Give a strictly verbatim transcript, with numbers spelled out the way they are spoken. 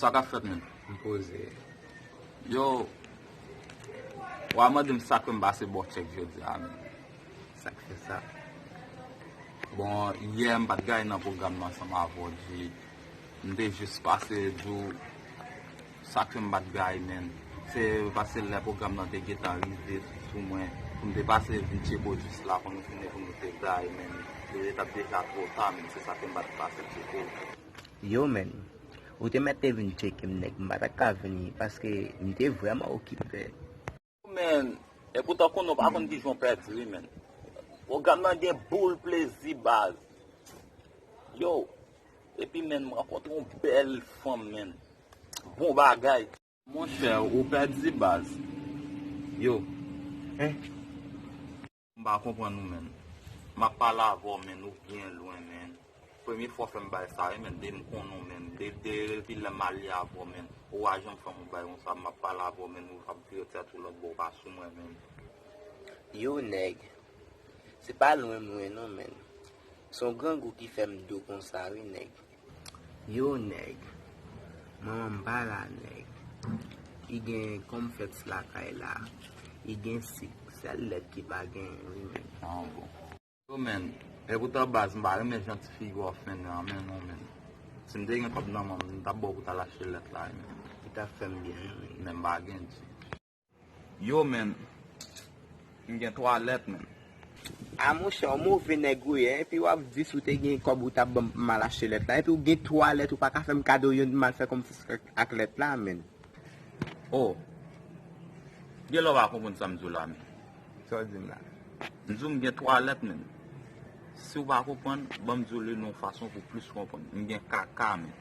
Sa k ap fèt, menn? M poze. Yo, w a mande m sa k fè m pase ba w tchèk jodi a, menn. Sa k fè sa? Bon, yè m pa t gaye nan pwogram nan ansanm avè w, G. M te jis pase di w sa k fè m pa t gaye, menn. Se paske lè pwogram nan te gentan rive sou mwen, pou m te pase vin tcheke w jis la, pou nou fini, pou nou te gaye, menn. Li t ap deja twò ta, menn. Se sa k fè m pa t pase tcheke w. Yo, menn. Ou te mèt te vin tcheke m, nèg. M pa t ap ka vini, paske m te vrèman okipe. Menn, epoutan konnen w pa konn kijan w pèdi, wi, menn. Pwogram nan gen boul plezi, baz. Yo, epi, menn, m rankontre yon bèl fanm, menn. Bon bagay. Monchè, ou pèdi, baz. Yo. Hein? M pa konprann ou, menn. M ap pale avè w, menn, ou byen lwen, menn. Premye fwa w fè m bagay sa, wi, menn, depi m konnen w, menn. De, de, depi lè m alye avè w, menn. Ou pa janm fè m yon bagay konsa, m ap pale avè w, menn, ou ap vire tèt ou lòt bò, ou pa sou mwen, menn. Yo, nèg. Se pa lwen m lwen non, menn. Se yon grangou ki fè m di w konsa, wi, nèg. Yo, nèg. Manman m pa la, nèg. Li gen konfèt lakay la. Li gen sik. Sèl lèt ki pa genyen, wi, menn. Ah, bon. Yo, menn. Epoutan, baz, m pa renmen jan ti figi w ap fè nan men non, menn. Si m te gen kòb nan men m, m t ap ba w pou w t al achte lèt la, wi, menn. Li t ap fè m byen, wi, menn. Men m pa gen, G. Yo, menn. M gen twa lèt, menn. A, monchè, yon move nèg ou ye, epi w ap di si w te gen kòb ou t ap ban m pou m al achte lèt la, epi w gen twa lèt, ou pa ka fè m kado youn pou m al fè konfyans ak, ak lèt la, menn. Oh. Gen lè w pa konprann sa m di w la, menn. Sa w di m la? M di w m gen twa lèt, menn. Si w pa konprann, ban m di w li nan yon fason pou w plis konprann. M gen kaka, menn.